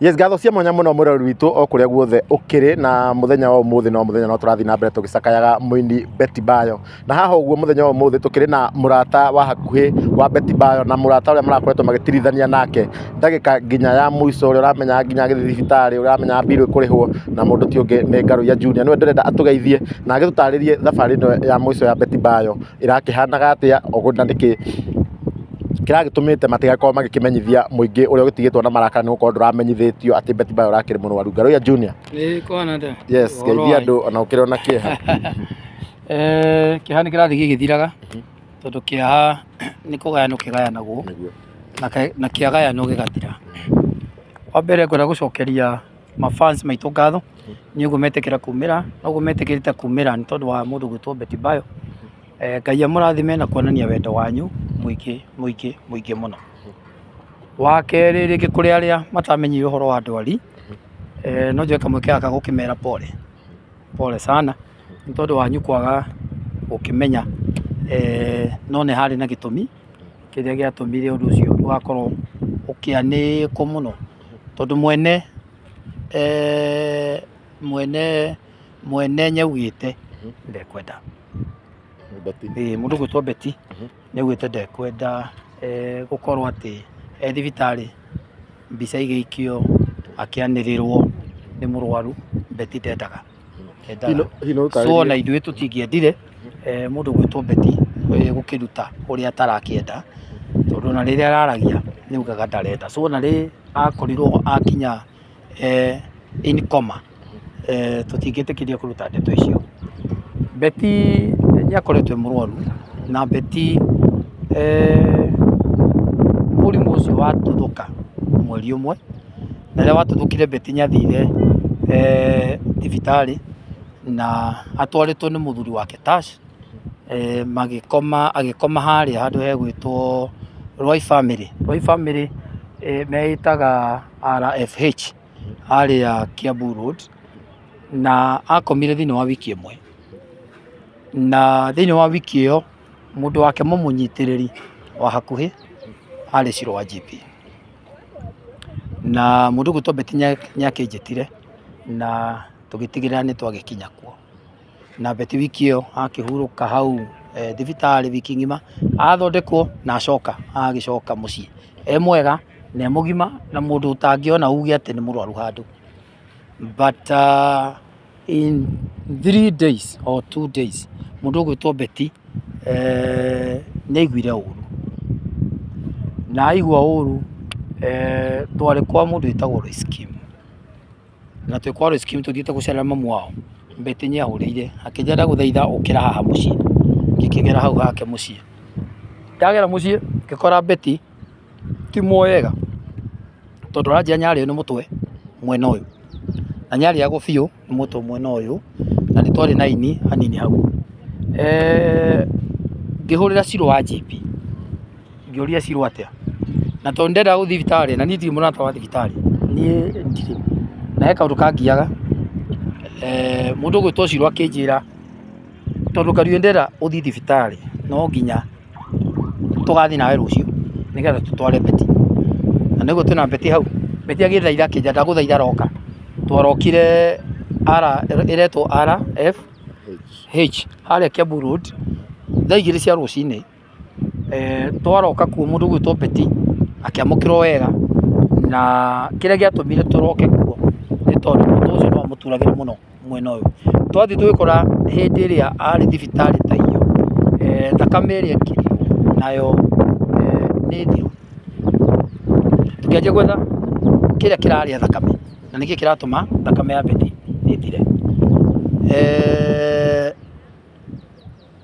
Yes, ngatho cia mwanya muno mwirori witũ o kũrĩa guothe ũkĩrĩ na mũthenya wa ũmũthĩ no mũthenya no tũrathiĩ na mbere tũgĩcakayaga mũini Betty Bayo. Na haha ũguo mũthenya wa ũmũthĩ tũkĩrĩ na mũrata wa hakuhĩ wa Betty Bayo na mũrata ũrĩa marakoretwo magĩtirithania nake ndagĩka nginya ya mũico, ũrĩa ũramenya nginya agĩthiĩ thibitarĩ, ũrĩa ũramenya mbirũ ĩkũrĩhwo na mũndũ ti ũngĩ nĩ Ngaruiya Junior. Nĩwe ndĩrenda atũgeithie na agĩtũtarĩrie thabarĩ ĩno ya mũico ya Betty Bayo ĩrakĩhanaga atĩa na nĩkĩ kĩragĩtũmĩte matigakorwo magĩkĩmenyithia mũingĩ ũrĩa ũgĩtigĩtwo na marakara nĩ gũkorwo ndũramenyithĩtio atĩ Betty Bayo ũrakĩrĩ mũrwaru. Ngaruiya Junior. Ĩĩ kwana atĩa? Yes, geithia andũ ona ũkĩrĩ ona kĩeha. Kĩeha nĩ kĩrathiĩ gĩgĩthiraga tondũ kĩeha nĩ kũgayanwo kĩgayanagwo na kĩagayanwo gĩgathira. Wa mbere ngwenda gũcokeria mafans maitũ ngatho nĩ ũguo metĩkĩra kumĩra na ũguo metĩkĩrĩte kumĩra nĩ tondũ wa mũndũ gwĩtwo Betty Bayo. Ngai amũrathime na kuonania wendo wanyu mũingĩ mũingĩ mũingĩ mũno. Wa kerĩ rĩngĩ kũrĩ arĩa matamenyire ũhoro wa ndwari, no njoe kamweke gaka gũkĩmera pole pole sana nĩ tondũ wanyu kwaga gũkĩmenya, no nĩ harĩ na gĩtũmi kĩrĩa gĩatũmire ũndũ ũcio ndũgakorwo ũkĩanĩkwo mũno tondũ mwene mwene mwene nĩaugĩte ndekwenda. Ĩĩ mũndũ ũgwĩtwo Betty nĩaugĩte ndekwenda gũkorwo atĩ e thibitarĩ mbica igĩikio akĩanĩrĩrwo nĩ mũrwaru. Betty ndendaga. So ona ithuĩ tũtingĩendire mũndũ ũgwĩtwo Betty gũkĩruta ũrĩa atarakĩenda tondũ ona rĩrĩa araragia nĩaugaga ndarenda. So ona rĩ akorirwo akinya in coma, tũtingĩtĩkĩria kũruta ndeto icio. Betty nĩ akoretwo e mũrwaru na Betty mũrimũ ũcio watuthũka mweri ũmwe, na rĩrĩa watuthũkire Betty nĩ athire thibitarĩ na atwarĩtwo nĩ mũthuri wake Tash, magĩkoma agĩkoma harĩa handũ hegwĩtwo Roy Family. Roy Family meĩtaga RFH harĩa Kiambu Road, na akomire thĩinĩ wa wiki ĩmwe, na thĩinĩ wa wiki ĩyo mũndũ wake mũmũnyitĩrĩri wa hakuhĩ arĩ Shiro wa GP, na mũndũ ũgwĩtwo Betty nĩakĩnjĩtire na tũgĩtigĩrĩra nĩ twagĩkinya kuo. Na Betty wiki ĩyo akĩhurũka hau thibitarĩ wiki ng'ima, athondekwo na acoka agĩcoka mũciĩ e mwega na e mũgima na mũndũ ũtangĩona uge atĩ nĩ mũrwaru handũ. But in 3 days or 2 days mũndũ ũgwĩtwo Betty nĩ aiguire ũru, na aigua ũru twarĩ kwa mũndũ wĩtagwo Lois Kim, na twĩ kwa Lois Kim tũthiĩte gũcerera mamu wao. Betty nĩ ahũrĩire akĩnjĩra ndagũthaitha ũkĩra haha mũciĩ, ngĩkĩgera hau hake mũciĩ. Ndagera mũciĩ ngĩkora Betty ti mwega tondũ aranjĩra nyarĩo nĩ mũtwe mwena ũyũ na nyarĩagwo biũ nĩ mũtwe mwena ũyũ, na nĩ twarĩ na aini anini hau. Ngĩhũrĩra Shiro wa GP ngĩũria Shiro atĩa, na tondũ ndendaga gũthiĩ thibitarĩ na niĩ ndirĩ mũrata wa thibitarĩ, niĩ ndirĩ na he kaũndũ kangiaga. Mũndũ ũgwĩtwo Shiro akĩnjĩra tondũ Ngaruiya ndĩrenda ũthiĩ thibitarĩ no nginya tũgathiĩ nawe rũciũ nĩgetha tũtware Betty, na nĩguo twĩna Betty hau. Betty agĩthaitha akĩnjĩra ndagũthaitha roka. Twarokire R ĩretwo RFH harĩa Kiambu Road thaa 2 cia rũcinĩ. Twaroka kuo mũndũ ũgwĩtwo Betty akĩamũkĩrwo wega, na kĩrĩa gĩatũmire tũroke kuo nĩ tondũ mũtwe ũcio nĩ wamũturagĩra mũno mwena ũyũ. Twathiĩ tũgĩkora hĩndĩ ĩrĩa arĩ thibitarĩ ta iyo, thakame ĩrĩa ĩkĩrirwo nayo nĩ thiru. Tũkĩanjia gwetha kĩrĩa kĩrarĩa thakame na nĩkĩ kĩratũma thakame ya Betty ĩthire.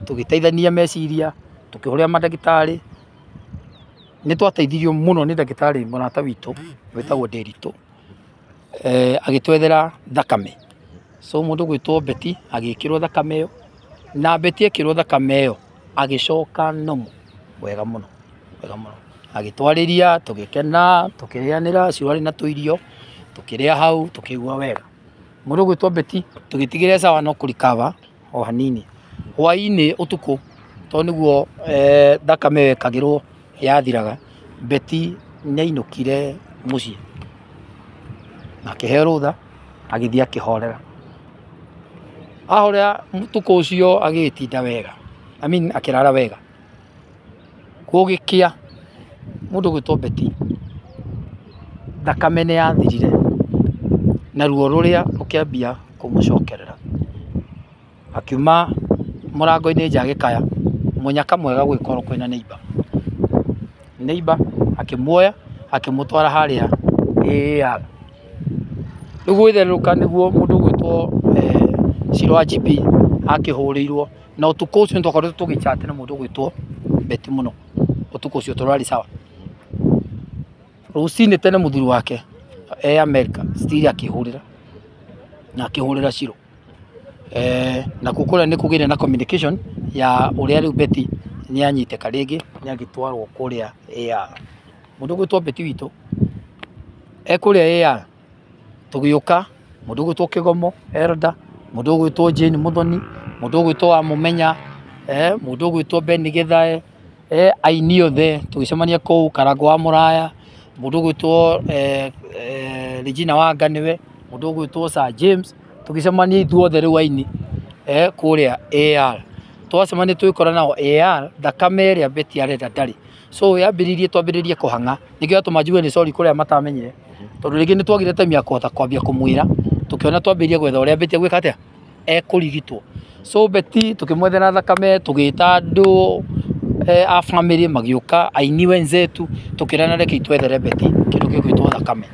Tũgĩteithania meciria, tũkĩhũrĩra mandagĩtarĩ, nĩ twateithirio mũno nĩ ndagĩtarĩ mũrata witũ wĩtagwo Ndĩritũ, agĩtwethera thakame. So mũndũ ũgwĩtwo Betty agĩkĩrwo thakame ĩyo, na Betty ekĩrwo thakame ĩyo agĩcoka normal wega mũno wega mũno, agĩtwarĩria tũgĩkena tũkĩrĩanĩra, Shiro arĩ na tũirio tũkĩrĩa hau tũkĩigua wega. Mũndũ ũgwĩtwo Betty tũgĩtigĩrĩra sawa no kũrikava o hanini. Hwaĩ-inĩ ũtukũ tondũ nĩguo thakame ĩyo ĩkagĩrwo yathiraga, Betty nĩ ainũkire mũciĩ. Na akĩheo rũtha agĩthiĩ akĩhorera. Ahorera mũtukũ ũcio agĩtinda wega, I mean akĩrara wega. Gũgĩkĩa mũndũ ũgwĩtwo Betty thakame nĩ yathirire na ruo rũrĩa rũkĩambia kũmũcokerera. Akiuma mũrango-inĩ nja agĩkaya mũnyaka mwega gũgĩkorwo kwĩna neighbor. Neighbor akĩmuoya akĩmũtwara harĩa AAR. Rĩu gwĩthererũka nĩguo mũndũ ũgwĩtwo Shiro wa GP akĩhũrĩirwo na ũtukũ ũcio nĩtwakoretwo tũgĩchat na mũndũ ũgwĩtwo Betty mũno ũtukũ ũcio tũrarĩ sawa. Rũcinĩ tene mũthuri wake e America still akĩhũrĩra na akĩhũrĩra Shiro. Nakuo kũrĩa nĩ kũgĩire na communication ya ũrĩa rĩu Betty nĩ anyitĩka rĩngĩ nĩ agĩtwarwo kũrĩa AR. Mũndũ ũgwĩtwo Betty witũ e kũrĩa AR tũgĩũka mũndũ ũgwĩtwo Kĩgomo Elda, mũndũ ũgwĩtwo Jane Muthoni, mũndũ ũgwĩtwo Wamũmenya, mũndũ ũgwĩtwo Ben Githae, aini othe tũgĩcemania kũu, Karangũ wa Mũraya, mũndũ ũgwĩtwo Regina Wanga nĩwe, mũndũ ũgwĩtwo Sir James, tũgĩcemania ithuothe rĩu aini kũrĩa AR. Twacemania tũgĩkora nao AR, thakame ĩrĩa Betty arenda ndarĩ. So yambĩrĩirie twambĩrĩrie kũhang'a, nĩkĩo yatũma njuge nĩ sorry kũrĩa matamenyire, tondũ rĩngĩ nĩ twagire time ya kũhota kwambia kũmwĩra, tũkĩona twambĩrĩrie gwetha ũrĩa Betty egwĩka atĩa, ekũrigitwo. So Betty tũkĩmwethera thakame, tũgĩta andũ a family magĩũka, aini wenzetu, tũkĩrana rekei twethere Betty kĩndũ gĩgwĩtwo thakame.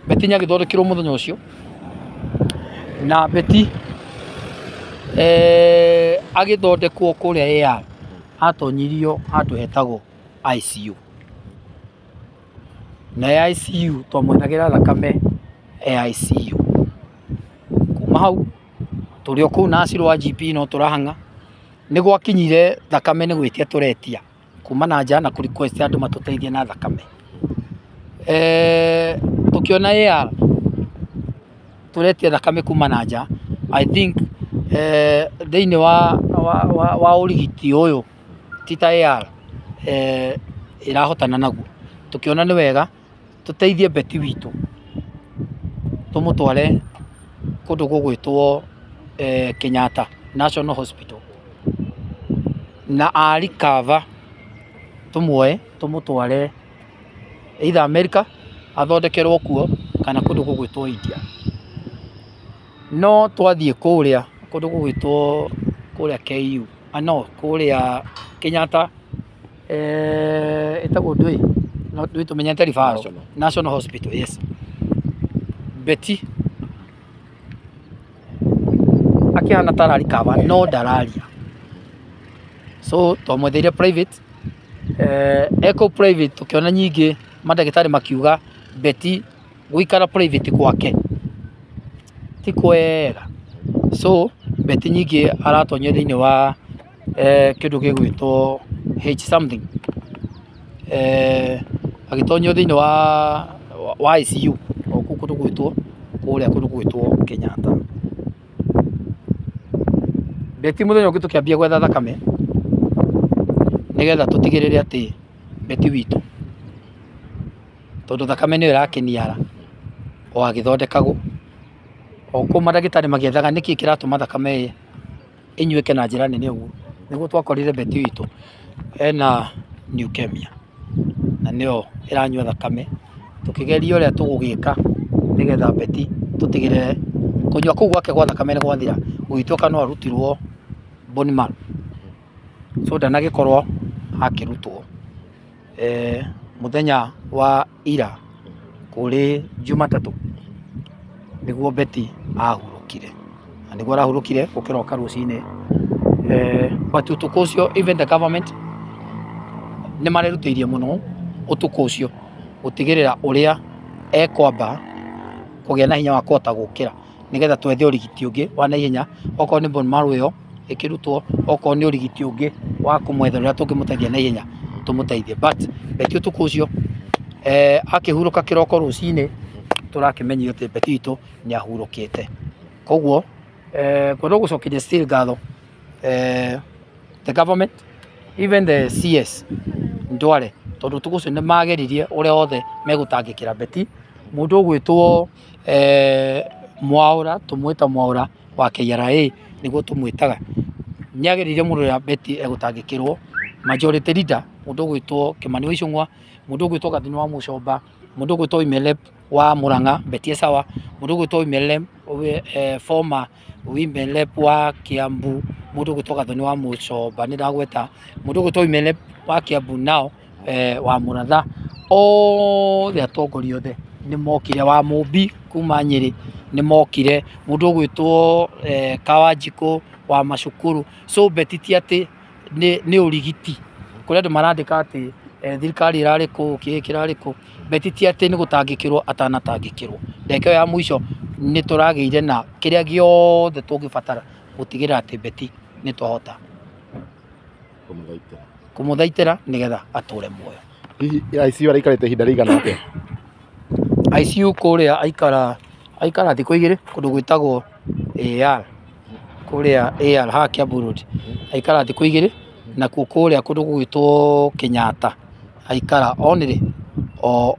Betty nĩ agĩthondekirwo mũthenya ũcio, na Betty agĩthondekwo kũrĩa AR atonyirio handũ hetagwo ICU. Na e ICU twamwethagĩra thakame e ICU. Kuma hau tũrĩ o kũu na Shiro wa GP no tũrahang'a, nĩ gwakinyire thakame nĩ gwĩtia tũretia kuma na nja na kũ request andũ matũteithie na thakame. Tũkĩona AR tũretia thakame kuma na nja, I think thĩinĩ wa ũrigiti ũyũ ti ta AR ĩrahotana naguo. Tũkĩona nĩ wega tũteithie Betty witũ tũmũtware kũndũ gũgwĩtwo Kenyatta National Hospital na a recover tũmuoe tũmũtware either America athondekerwo kuo kana kũndũ gũgwĩtwo India. No twathiĩ kũrĩa kũndũ gũgwĩtwo kũrĩa KU, no kũrĩa Kenyatta ĩtagwo ndũĩ no ndũĩ tũmenyete referral National. National Hospital, yes. Betty akĩhana ta ara recover no ndararia. So twamwetheire private, ekũu private tũkĩona nyingĩ mandagĩtarĩ makiuga Betty gũikara private gwake ti kwega. So Betty nyingĩ aratonyio thĩinĩ wa kĩndũ gĩgwĩtwo H something, agĩtonyio thĩinĩ wa ICU o kũu kũndũ gwĩtwo kũrĩa kũndũ gwĩtwo Kenyatta. Betty mũthenya ũngĩ tũkĩambia gwetha thakame nĩgetha tũtigĩrĩre atĩ Betty witũ, tondũ thakame nĩyo ĩrakĩniara o agĩthondekagwo o kũu mandagĩtarĩ magĩethaga nĩkĩ kĩratũma thakame ĩnyuĩke na njĩra nene ũguo, nĩguo twakorire Betty witũ ena leukemia na nĩyo ĩranyua thakame. Tũkĩgeria ũrĩa tũgũgĩka nĩgetha Betty tũtigĩrĩre kũnyua kũu gwake gwa thakame nĩ gwathira, gũgĩtuĩka no arutirwo bone marrow, so ndanagĩkorwo akĩrutwo. Mũthenya wa ira kũrĩ Jumatatũ nĩguo Betty ahurũkire, na nĩguo arahurũkire gũkĩroka rũcinĩ. But ũtukũ ũcio even the government nĩ marerutĩirie mũno ũtukũ ũcio gũtigĩrĩra ũrĩa ekwamba kũgĩa na hinya wa kũhota gũkĩra nĩgetha twethe ũrigiti ũngĩ wa naihenya, okorwo nĩ bone marrow ĩyo ĩkĩrutwo, okorwo nĩ ũrigiti ũngĩ wa kũmwetha ũrĩa tũngĩmũteithia naihenya tũmũteithie. But Betty ũtukũ ũcio akĩhurũka kĩroko rũcinĩ tũrakĩmenyire atĩ Betty witũ nĩ ahurũkĩte. Koguo ngwenda gũcokeria still ngatho the government, even the CS Ndwale, tondũ ũtukũ ũcio nĩ mageririe ũrĩa wothe megũtangĩkĩra Betty Mũndũ ũgwĩtwo Mwaũra, tũmwĩta Mwaũra wa KRA nĩguo tũmwĩtaga, nĩageririe mũno ũrĩa Betty egũtangĩkĩrwo. Majority leader mũndũ ũgwĩtwo Kĩmani wa Ichung'wa, mũndũ ũgwĩtwo Gathini wa Mũcomba, mũndũ ũgwĩtwo Women wa Murang'a Betty Esawa, mũndũ ũgwĩtwo Women former Women Rep wa Kiambu, mũndũ ũgwĩtwo Gathoni wa Mũcomba nĩ ndagweta, mũndũ ũgwĩtwo Women Rep wa Kiambu nao wa Mũratha, othe atongoria othe nĩ mokire, wa Mũmbi kuma Nyĩrĩ nĩ mokire, mũndũ ũgwĩtwo Kawanjikũ wa macukuru. So Betty ti atĩ nĩ ũrigiti, kũrĩ andũ marandĩka atĩ thirikari ĩrarĩ kũ, kĩĩ kĩrarĩ kũ. Betty ti atĩ nĩ gũtangĩkĩrwo atanatangĩkĩrwo. Ndagĩka ĩyo ya mũico nĩ tũragĩire na kĩrĩa gĩothe tũngĩbatara gũtigĩrĩra atĩ Betty nĩ twahota kũmũthaitĩra nĩgetha atũre muoyo. Hihi ICU araikarĩte ihinda rĩigana atĩa? ICU kũrĩa aikara thikũ igĩrĩ kũndũ gwĩtagwo AR, kũrĩa AR haha Kiambu Road, aikara thikũ igĩrĩ, nakuo kũrĩa kũndũ gũgwĩtwo Kenyatta aikara onĩrĩ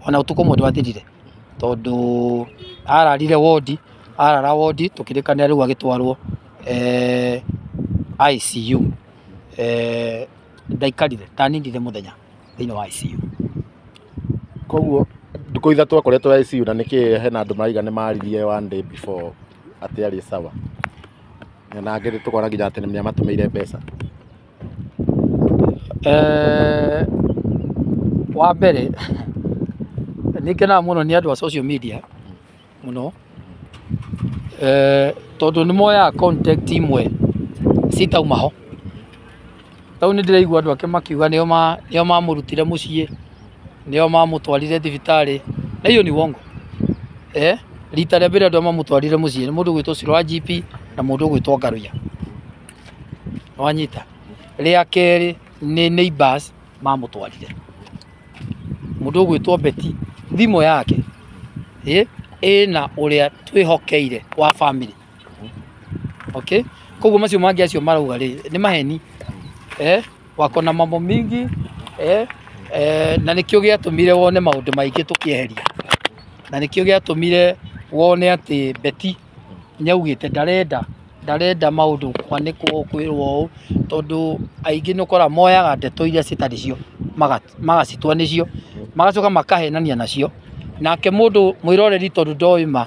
ona ũtukũ ũmwe ndwathirire, tondũ ararire wodi, arara wodi tũkĩrĩkanĩra rĩu agĩtwarwo ICU. Ndaikarire, ndaninire mũthenya thĩinĩ wa ICU. Koguo ndukũ ithatũ akoretwo ICU, na nĩkĩ hena andũ maraiga nĩ maririe one day before atĩ arĩ sawa, na angĩ tũkona nginya atĩ nĩ amatũmĩire mbeca. Wa mbere nĩ ngenaga mũno nĩ andũ a social media mũno, tondũ nĩ moyaga contact imwe citauma ho. Tau nĩ ndĩraigua andũ ake makiuga nĩo mamũrutire mũciĩ, nĩo mamũtwarire thibitarĩ, na hiyo ni uongo. Rita rĩa mbere andũ mamũtwarire mũciĩ nĩ mũndũ ũgwĩtwo Ciro wa GP na mũndũ ũgwĩtwo Ngaruiya. Wanyita. Rĩa kerĩ nĩ neighbors mamũtwarire. Mũndũ ũgwĩtwo Betty thimũ yake ĩna ũrĩa twĩhokeire wa family. Okay? Koguo macio mangĩ acio marauga rĩ nĩ maheni. Wako na mambo mingi, na nĩkĩo gĩatũmire wone maũndũ maingĩ tũkĩeheria, na nĩkĩo gĩatũmire wone atĩ Betty nĩaugĩte ndarenda maũndũ kwanĩkwo kwĩrwo ũũ, tondũ aingĩ nĩ ũkoraga moyaga ndeto iria citarĩ cio magacitua nĩcio, magacoka makahenania nacio, nake mũndũ mwĩroreri tondũ ndoĩ ma,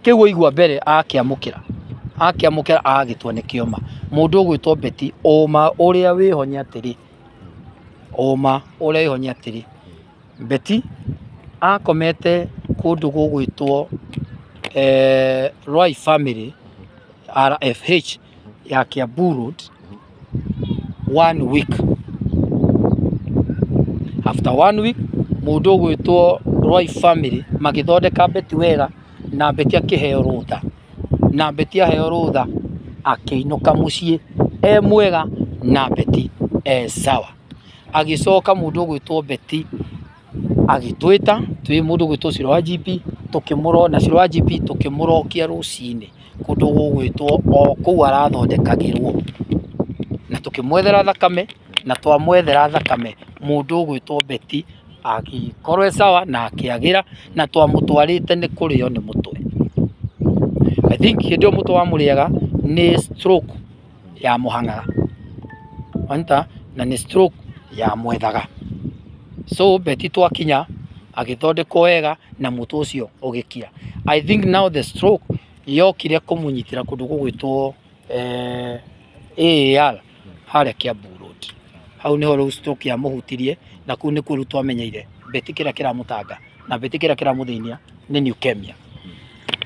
kĩu waigua mbere akĩamũkĩra agagĩtua nĩkĩo ma. Mũndũ ũgwĩtwo Betty ũma ũrĩa wĩho nĩ atĩrĩ, ũma ũrĩa wĩho nĩ atĩrĩ, Betty akomete kũndũ gũgwĩtwo Roy Family RFH ya Kiambu Road 1 week. After 1 week mũndũ ũgwĩtwo Roy Family magĩthondeka Betty wega, na Betty akĩheo rũtha, na Betty aheo rũtha akĩinũka mũciĩ e mwega na Betty e sawa. Agĩcoka mũndũ ũgwĩtwo Betty agĩtwĩta twĩ mũndũ ũgwĩtwo Ciro wa GP, tũkĩmũro na Ciro wa GP tũkĩmũrokia rũcinĩ kũndũ gũgwĩtwo o kũu arathondekagĩrwo, na tũkĩmwethera thakame, na twamwethera thakame mũndũ ũgwĩtwo Betty agĩkorwo e sawa na akĩagĩra, na twamũtwarĩte nĩ kũrĩo nĩ mũtwe. I think hĩndĩ ĩyo mũtwe wamũrĩaga nĩ stroke ya mũhang'aga, wanyita, na nĩ stroke ya mwethaga. So Betty twakinya agĩthondekwo wega na mũtwe ũcio ũgĩkira. I think now the stroke yokire kũmũnyitĩra kũndũ gũgwĩtwo AAR harĩa Kiambu Road. Hau nĩho rĩu stroke yamũhutirie, na kũu nĩkuo rĩu twamenyeire Betty kĩrĩa kĩramũtanga na Betty kĩrĩa kĩramũthĩnia nĩ leukemia.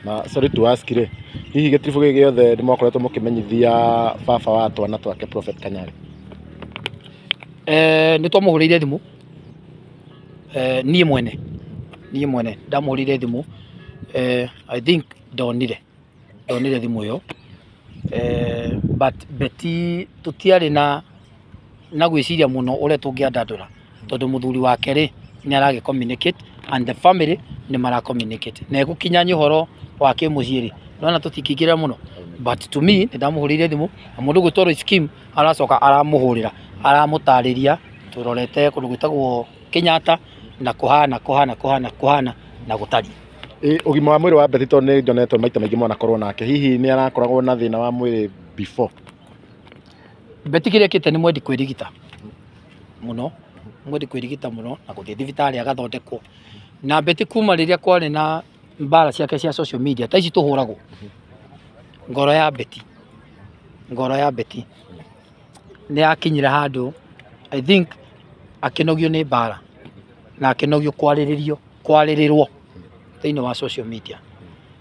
Na sorry to ask rĩ, hihi gĩtiribũ gĩkĩ gĩothe nĩ mwakoretwo mũkĩmenyithia baba wa twana twake Prophet Kanyari? Nĩ twamũhũrĩire thimũ, niĩ mwene ndamũhũrĩire thimũ. I think ndonire thimũ ĩyo, but Betty tũtiarĩ na gwĩciria mũno ũrĩa tũngĩandandũra, tondũ mũthuri wake rĩ nĩ aragĩ communicate and the family nĩ mara communicate, na ĩgũkinyania ũhoro wa kĩmũciĩ rĩ nona tũtingĩingĩra mũno, but to me nĩ ndamũhũrĩire thimũ, na mũndũ ũgwĩtwo Royce Kim aracoka aramũhũrĩra aramũtarĩria tũrorete kũndũ gwĩtagwo Kenyatta, Na kũhana kũhana kũhana kũhana na gũtariĩ. Ũgima wa mwĩrĩ wa Betty tondũ nĩ njonetwo maita maingĩ mũno anakorwo nake, hihi nĩ arakoragwo na thĩna wa mwĩrĩ before? Betty kĩrĩa ekĩte nĩ mwendi kwĩrigita mũno, mwendi kwĩrigita mũno na gũthiĩ thibitarĩ agathondekwo. Na Betty kuma rĩrĩa kwarĩ na mbara ciake cia social media ta ici tũhũragwo, ngoro ya Betty, ngoro ya Betty nĩ yakinyire handũ I think akĩnogio nĩ mbara na akĩnogio kwarĩrĩrio kwarĩrĩrwo thĩinĩ wa social media.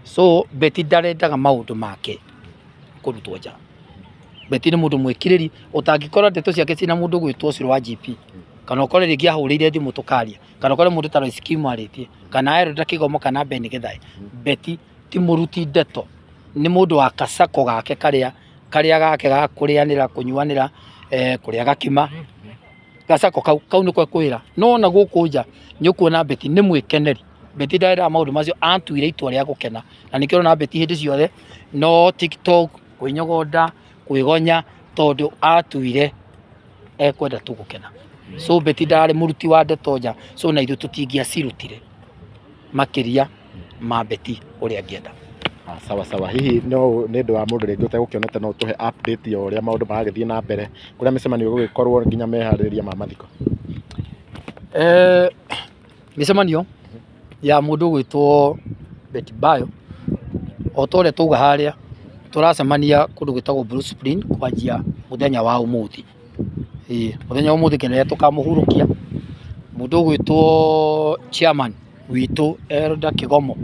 So Betty ndarendaga maũndũ make kũrutwo nja. Betty nĩ mũndũ mwĩkirĩri ũtangĩkora ndeto ciake ciĩna mũndũ ũgwĩtwo Cũrũ wa GP, kana ũkore rĩngĩ ahũrĩire thimũ tũkaria, kana ũkore mũndũ ta Lois Kim arĩtie, kana Elda Kĩgomo kana Ben Githae. Betty ti mũruti ndeto, nĩ mũndũ wa kacako gake karĩa karĩa gake ga kũrĩanĩra kũnyuanĩra, kũrĩa gakima, gacako kau kau nĩko ekwĩra. No ona gũkũ nja nĩ ũkuona Betty nĩ mwĩkeneri. Betty ndarendaga maũndũ macio, atuire itua rĩa gũkena, na nĩkĩo ũrona Betty hĩndĩ ciothe no TikTok, kwĩnyogonda, kwĩgonya, tondũ atuire ekwenda tu gũkena. So Betty ndarĩ mũruti wa ndeto nja, so na ithuĩ tũtingĩacirutire makĩria ma Betty ũrĩa angĩenda. Sawa sawa, hihi no nĩ ũndũ wa mũndũ rĩngĩ ũtegũkĩonete no ũtũhe update ya ũrĩa maũndũ maragĩthiĩ na mbere kũrĩa mĩcemanio ĩgũgĩkorwo nginya meharĩrĩria ma mathiko? Mĩcemanio ya mũndũ ũgwĩtwo Betty Bayo, o ta ũrĩa twauga harĩa, tũracemania kũndũ gwĩtagwo Blue Spring kwanjia mũthenya wa ũmũthĩ. Ĩĩ, mũthenya wa ũmũthĩ nginya rĩrĩa tũkamũhurũkia. Mũndũ ũgwĩtwo chairman witũ Elda Kĩgomo,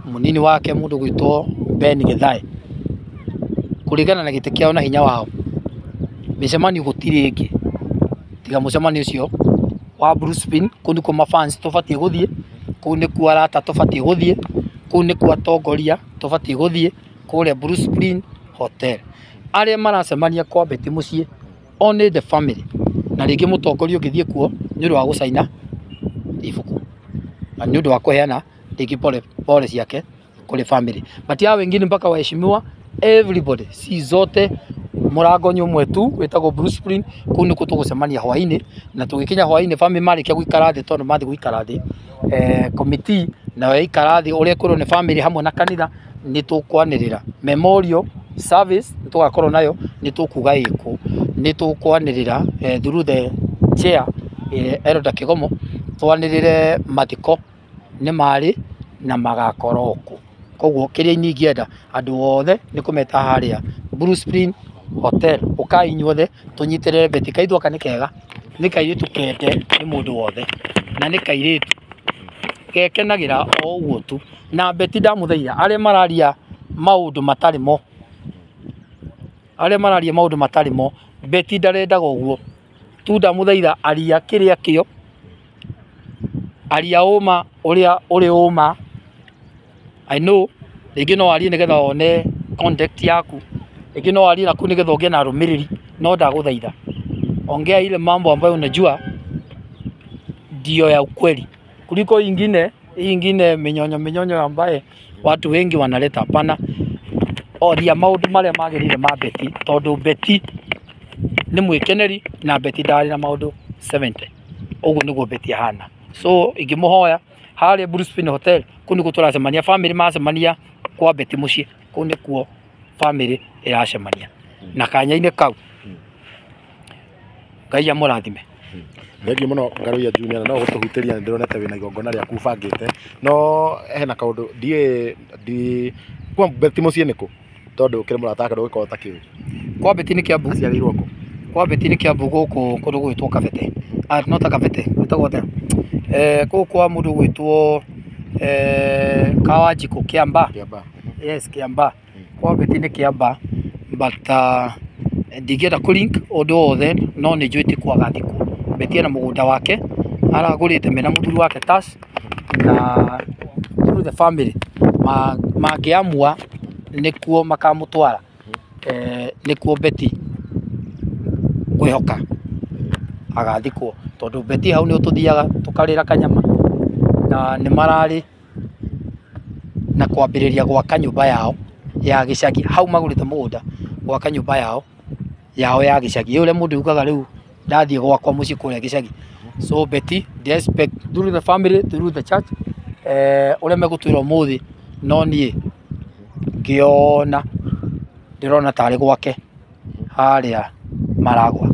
mũnini wake mũndũ ũgwĩtwo Ben Githae, kũringana na gĩtĩ kĩao na hinya wao, mĩcemanio gũtirĩ ĩngĩ tiga mũcemanio ũcio wa Blue Spring. Kũu nĩkuo mafans tũbatiĩ gũthiĩ, kũu nĩkuo arata tũbatiĩ gũthiĩ, kũu nĩkuo atongoria tũbatiĩ gũthiĩ, kũrĩa Blue Spring Hotel. Arĩa maracemania kwa Betty mũciĩ, only the family, na rĩngĩ mũtongoria ũngĩthiĩ kuo nĩ ũndũ wa gũcaina ibuku na nĩ ũndũ wa kũheana rĩngĩ pole pole ciake kũrĩ family, but hao wengine mpaka waheshimiwa everybody, si zote mũrango nĩ ũmwe tu wĩtagwo Blue Spring. Kũu nĩkuo tũgũcemania hwaĩ-inĩ, na tũgĩkinya hwaĩ-inĩ family marĩkia gũikara thĩ, tondũ mathiĩ gũikara thĩ, committee nayo yaikara thĩ ũrĩa ĩkwĩrwo nĩ family hamwe na kanitha, nĩ tũkwanĩrĩra memorial service nĩ tũgakorwo nayo, nĩ tũkuga ĩkũ, nĩ tũkwanĩrĩra through the chair, Elda Kĩgomo, twanĩrĩre mathiko nĩ marĩ na magakorwo kũ. Koguo kĩrĩa niĩ ingĩenda andũ othe nĩ kũmeta harĩa Blue Spring Hotel, ũkai inyuothe tũnyitĩrĩre Betty. Kairĩtu gaka nĩ kega, nĩ kairĩtu kende nĩ mũndũ wothe, na nĩ kairĩtu gekenagĩra o ũguo tu. Na Betty ndamũthaitha arĩa mararia maũndũ matarĩ mo, arĩa mararia maũndũ matarĩ mo, Betty ndarendaga ũguo tu. Ndamũthaitha aria kĩrĩa kĩo, aria ũma ũrĩa ũrĩ ũma. I know rĩngĩ no arie nĩgetha one contact yaku, rĩngĩ no arie naku nĩgetha ũgĩe na arũmĩrĩri, no ndagũthaitha ongea ile mambo ambayo unajua ndio ya ukweli kuliko ingine hii ingine minyonyo minyonyo ambaye watu wengi wanaleta. Hapana, oria maũndũ marĩa magĩrĩire ma Betty, tondũ Betty nĩ mwĩkeneri na Betty ndarĩ na maũndũ 70. Ũguo nĩguo Betty ahana. So ingĩmũhoya harĩa Blue Spring Hotel, kũu nĩkuo tũracemania, family macemania kwa Betty mũciĩ, kũu nĩkuo family ĩracemania na kanya-inĩ kau. Ngai amũrathime. Thengiũ mũno Ngaruiya Junior, na no gũtũhutĩria nĩ ndĩronete wĩna igongona rĩaku ũbangĩte, no hena kaũndũ ndiĩ ndi kwa Betty mũciĩ nĩkũ, tondũ ũkĩrĩ mũrata wake ndũgĩkorwo ũtakĩũĩ? Kwa Betty nĩ Kiambu. Aciarĩirwo kũ? Kwa Betty nĩ Kiambu, gũkũ kũndũ gwĩtwo Kabete, ah, no ta Kabete gwĩtagwo atĩa, kũu kwa mũndũ gwĩtwo Kawanjikũ Kĩamba. Kĩamba. Yes, Kĩamba. Kwa Betty nĩ Kĩamba, but ndingĩenda kũ link ũndũ wothe, no nĩ njũĩ ti kwaga thikũ. Betty ena mũgũnda wake aragũrĩte mena mũthuri wake Tash, na through the family mangĩamua nĩkuo makamũtwara, nĩkuo Betty ngwĩhoka agathikwo, tondũ Betty hau nĩho tũthiaga tũkarĩra kanyama, na nĩ mararĩ na kwambĩrĩria gwaka nyũmba yao ya gĩcagi hau magũrĩte mũgũnda gwaka nyũmba yao ya gĩcagi. Ĩ ũrĩa mũndũ ugaga rĩu ndathiĩ gwakwa mũciĩ kũrĩa gĩcagi. So Betty they expect through the family, through the church, ũrĩa megũtwĩra ũmũthĩ, no niĩ ngĩona ndĩrona tarĩ gwake harĩa Maragwa,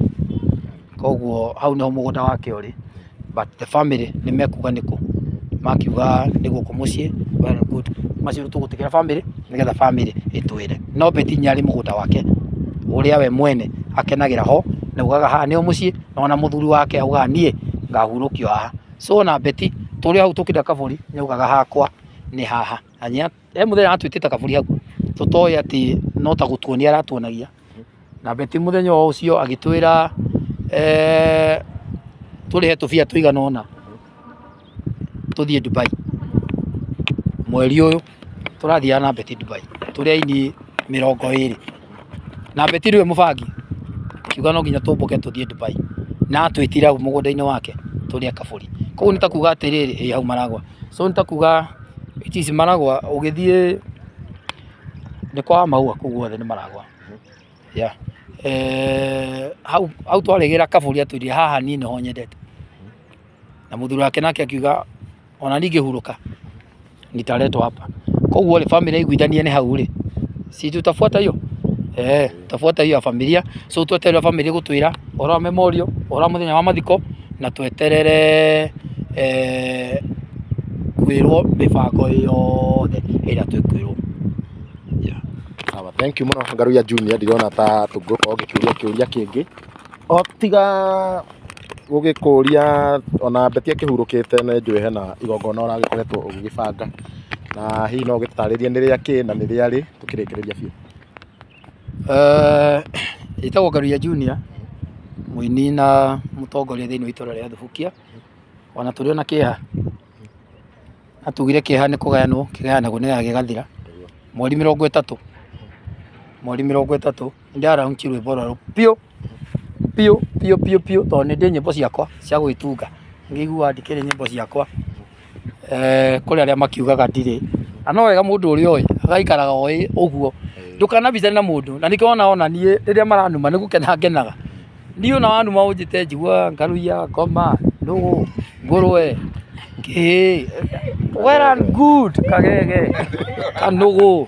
koguo hau nĩho mũgũnda wake ũrĩ, but the family nĩ mekuga nĩkũ, makiuga nĩ gũkũ mũciĩ, well and good, macio tũgũtigĩra family nĩgetha family ĩtwĩre. No Betty nĩ arĩ mũgũnda wake ũrĩa we mwene akenagĩra ho, na augaga haha nĩho mũciĩ, na ona mũthuri wake augaga niĩ ngahurũkio haha. So ona Betty tũrĩ hau tũkĩrĩa kaburi nĩ augaga hakwa nĩ haha, na he mũthenya atwĩtĩte kaburi hau tũtoĩ atĩ no ta gũtuonia aratuonagia. Na Betty mũthenya o ũcio agĩtwĩra tũrĩhe tũbia tũigana ũna tũthiĩ Dubai mweri ũyũ, tũrathiaga na Betty Dubai tũrĩ aini 20, na Betty nĩwe mũbangi, akiuga no nginya tũmbũke tũthiĩ Dubai, na atwĩtire hau mũgũnda-inĩ wake tũrĩe kaburi. Koguo nĩ ta kuga atĩrĩrĩ, ĩ hau Maragwa, so nĩ ta kuga it is Maragwa, ũgĩthiĩ nĩ kwa Maua kũu guothe nĩ Maragwa, yeah. Hau hau twarĩgĩra kaburi atwĩrire haha niĩ nĩho nyendete, na mũthuri wake nake akiuga ona niĩ ngĩhurũka nitaletwa hapa. Koguo rĩ, family iguithanie nĩ hau rĩ, si tutafuata hiyo, tutafuata hiyo ya familia. So tweterere family gũtwĩra ũhoro wa memorial, ũhoro wa mũthenya wa mathiko, na tweterere kwĩrwo mĩbango yothe ĩrĩa twĩkwĩrwo. Yeah. Sawa, thank you mũno Ngaruiya Junior, ndirona ta tũngĩkorwo ngĩkĩũria kĩũria kĩngĩ o tiga gũgĩkũria ona Betty akĩhurũkĩte, nĩ njũĩ hena igongona ũragĩkoretwo ũgĩgĩbanga, na hihi no ũgĩtũtarĩrie nĩ rĩa kĩ na nĩ rĩa rĩ tũkĩrĩkĩrĩria biũ. Ĩtagwo Ngaruiya Junior, mũini na mũtongoria thĩinĩ wa itũra rĩa Thubukia. Ona tũrĩ ona kĩeha, na tugire kĩeha nĩ kũgayanwo, kĩgayanagwo nĩgetha gĩgathira. Mweri 30, mweri 30 nĩndĩra launch rwĩmbo rwerũ biũ biũ biũ biũ biũ, tondũ nĩ ndĩ nyĩmbo ciakwa cia gwĩtunga, ngĩigua ndikĩrĩ nyĩmbo ciakwa. Kũrĩ arĩa makiugaga ndirĩ, na no wega mũndũ ũrĩa ũĩ agaikaraga oĩ ũguo, ndũkanabicane na mũndũ, na nĩkĩo ona niĩ rĩrĩa maranuma nĩ gũkena ngenaga. Niĩ ona wanuma ũnjĩte njiguaga Ngaruiya, ngoma, nũgũ, ngũrwe, kĩĩ, well and good, kagege, kanũgũ,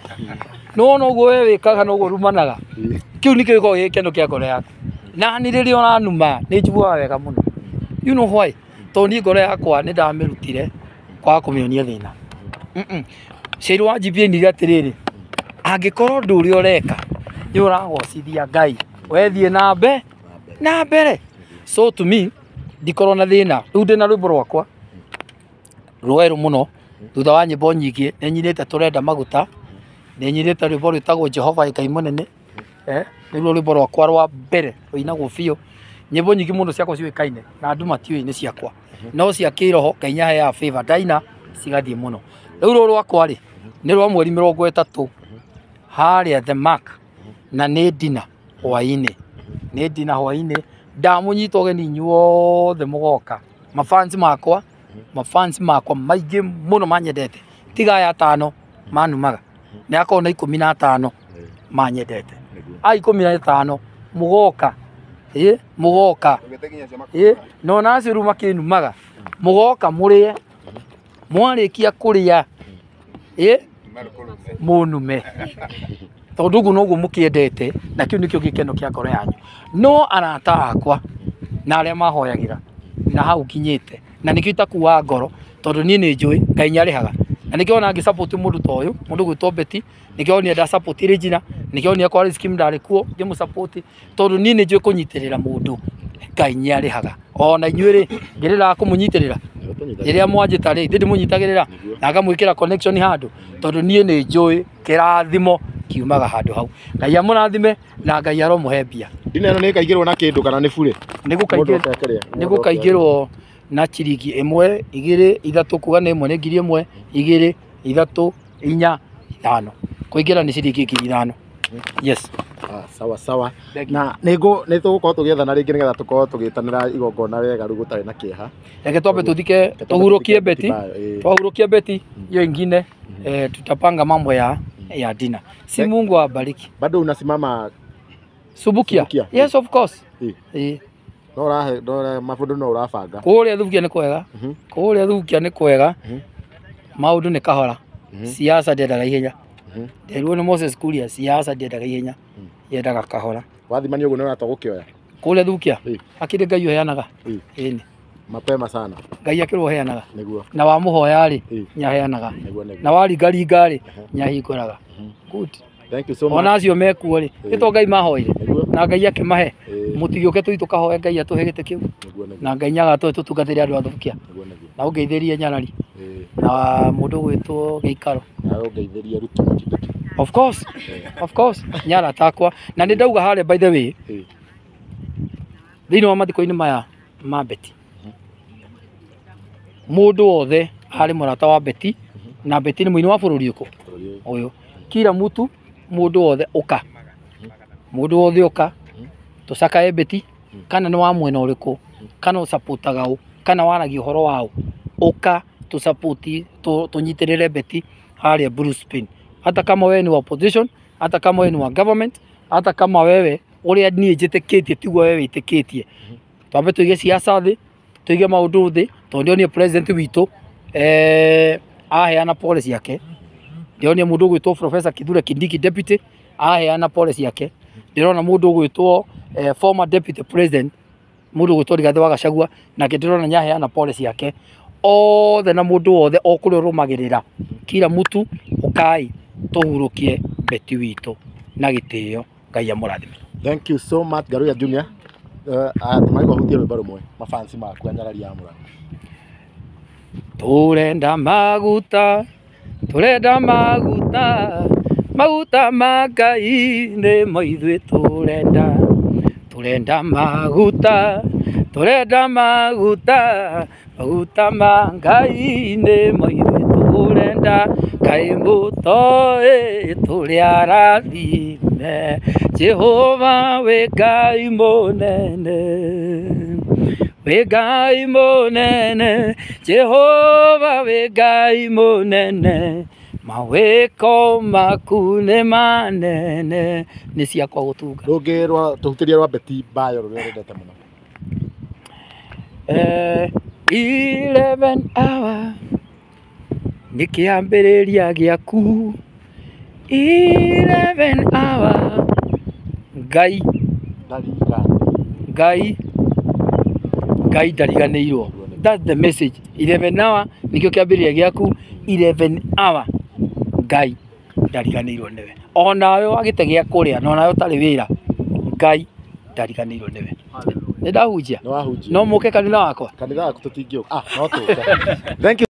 nĩwona ũguo we wĩkaga noguo ũrumanaga, kĩu nĩkĩo gĩkoragwo gĩ gĩkeno kĩa ngoro yaku. Na niĩ rĩrĩa ũranuma nĩ njiguaga wega mũno, you know why? Tondũ niĩ ngoro yakwa nĩ ndamĩrutire kwaga kũmĩonia thĩna. Cĩru wa GPA nire atĩrĩrĩ, angĩkorwo ũndũ ũrĩa ũreka nĩ ũragocithia Ngai, wethiĩ na na mbere. So to me ndikorwo na thĩna, rĩu ndĩna rwĩmbo rwakwa rwerũ mũno thutha wa nyĩmbo nyingĩ, nĩ nyinĩte tũrenda maguta, nĩ nyinĩte rwĩmbo rwĩtagwo Jehova Ngai mũnene, nĩruo rwĩmbo rwakwa rwa mbere rũinagwo biũ. Nyĩmbo nyingĩ mũno ciakwa ciũĩkaine na andũ matiũĩ nĩ ciakwa, no cia kĩroho Ngai nĩaheaga favor, ndaina cigathiĩ mũno. Rĩu rũrũ rwakwa rĩ nĩ rwa mweri 30 harĩa The Mark, na nĩ ndina hwaĩ-inĩ, nĩ ndina hwaĩ-inĩ, ndamũnyita ũgeni inyuothe mũgoka, mafans makwa, mafans makwa maingĩ mũno manyendete, tiga aya atano manumaga, nĩ akorwo na 15 manyendete, a 15 mũgoka, mũgoka, na ona acio rĩu makĩnumaga, mũgoka mũrĩe, mwarĩkia kũrĩa, mũnume, tondũ ũguo noguo mũkĩendete, na kĩu nĩkĩo gĩkeno kĩa ngoro yanyu. No arata akwa na arĩa mahoyagĩra na hau nginyĩte, na nĩkĩo itakuaga ngoro, tondũ niĩ nĩ njũĩ Ngai nĩarĩhaga, na nĩkĩo ona ngĩ support mũndũ ta ũyũ, mũndũ gwĩtwo Betty, nĩkĩo onire nda support Regina, nĩkĩo onire kwa Scheme ndarĩ kuo ngĩmũ support, tondũ niĩ nĩ njũĩ kũnyitĩrĩra mũndũ Ngai nĩarĩhaga. Ona inyuĩ rĩ, ngĩrĩraga kũmũnyitĩrĩra rĩrĩa mwanjĩta rĩ, ndĩmũnyitagĩrĩra na ngamwĩkĩra connection handũ, tondũ niĩ nĩ njũĩ kĩrathimo kiumaga handũ hau. Ngai amũrathime na Ngai aromũhe mbia. Ndina ĩno nĩ ĩkaingĩrwo na kĩndũ kana nĩ burĩ? Nĩ gũkaingĩrwo na ciringi 1, 2, 3, kuga nĩ 1 nĩ ngiri 1, 2, 3, 4, 5. Kũingĩra nĩ ciringi 5,000. Yes. Sawa sawa. Na nĩ tũgũkorwo tũgĩethana rĩngĩ nĩgetha tũkorwo tũgĩtanĩra igongona wega rĩu gũtarĩ na kĩeha. Reke twambe tũthike, tũhurũkie Betty, twahurũkia Betty hiyo ingine, tutapanga mambo ya dina. Si Mungu awabariki. Bado unasimama Subukia? Yes, of course. No ũrahe no maũndũ no ũrabanga. Kũrĩa Thubukia nĩ kwega. Kũrĩa Thubukia nĩ kwega. Maũndũ nĩ kahora. Siasa ndĩendaga ihenya. Nderirwo nĩ Moses Kuria siasa ndĩendaga ihenya. Yendaga kahora. Wathimani ũguo nĩ ũratwa gũkĩoya. Kũrĩa Thubukia akĩrĩ Ngai ũheanaga. Ĩni. Mapema sana. Ngai akĩrĩ ũheanaga. Nĩguo. Na wamũhoya rĩ nĩaheanaga. Nĩguo nĩguo. Na waringaringa rĩ nĩahingũraga. Good. Thank you so much. Ona acio mekuo rĩ nĩ to Ngai mahoire na Ngai akĩmahe. Ĩĩ. Mũtigĩũke tũthiĩ tũkahoe Ngai atũhe gĩtĩ kĩu. Nĩguo nĩguo. Na Ngai nĩagatũhe tũtungatĩre andũ a Thubukia. Nĩguo nĩguo. Na ũngeithĩrie Nyarari. Ĩĩ. Na mũndũ ũgwĩtwo Gĩikaro. Nawe ũngeithĩrie Ruto na Kindiki. Of course. Of course. Nĩ arata akwa. Na nĩ ndauga harĩa by the way. Ĩĩ. Thĩinĩ wa mathiko-inĩ maya ma Betty. Mũndũ wothe arĩ mũrata wa Betty. Na Betty nĩ mũini wa bũrũri ũkũ? Ũyũ. Kila mtu mũndũ wothe ũka. Mũndũ wothe ũka. Tũcakae Betty. Kana nĩ wa mwena ũrĩkũ. Kana ũcapotaga ũ. Kana waragia ũhoro wa ũ. Ũka tũcapoti tũnyitĩrĩre Betty harĩa Blue Spain. Hata kama wewe ni wa opposition, hata kama wewe ni wa government, hata kama wewe ũrĩa niĩ njĩtĩkĩtie tiguo wewe wĩtĩkĩtie. Twambe tũige siasa thĩ, tũige maũndũ thĩ, tondũ ndĩronire president witũ aheana pole ciake. Ndĩronire mũndũ ũgwĩtwo Professor Kithure Kindiki deputy aheana pole ciake. Ndĩrona mũndũ ũgwĩtwo former deputy president mũndũ ũgwĩtwo Rigathĩ wa Gachagua nake ndĩrona nĩaheana pole ciake. Othe na mũndũ wothe o kũrĩa ũrũmagĩrĩra kila mtu ũkai tũhurũkie Betty witũ na gĩtĩo. Ngai amũrathime. Thank you so much Ngaruiya Junior. Tũmarigwo hutie rwĩmbo rũmwe mafansi maku a Nyarari ya Mũrang'a. Tũrenda maguta, tũrenda maguta, maguta ma Ngai nĩmo ithuĩ tũrenda. Tũrenda maguta, tũrenda maguta, maguta ma Ngai nĩmo ithuĩ tũrenda. Ngai mũtoĩ tũrĩ arathime, Jehova wĩ Ngai mũnene. Wĩ Ngai mũnene, Jehova wĩ Ngai mũnene, mawĩko maku nĩ manene. Nĩ ciakwa gũtunga. Rũngĩ rwa tũhutĩrie rwa Betty Bayo rũrĩa wendete mũno. 11 hour nĩ kĩambĩrĩria gĩaku. 11 hour Ngai Ngai Ngai ndariganĩirwo. That's the message. 11 hour nĩkĩo kĩambĩrĩria gĩaku. 11 hour Ngai ndariganĩirwo nĩwe. Onawe wagĩte gĩa kũrĩa na onawe ũtarĩ wĩra, Ngai ndariganĩirwo nĩwe. Nĩ ndahunjia? Nĩ wahunjia. No mũke kanitha wakwa? Kanitha waku tũtingĩũka. Ah, no tũke. Thank you.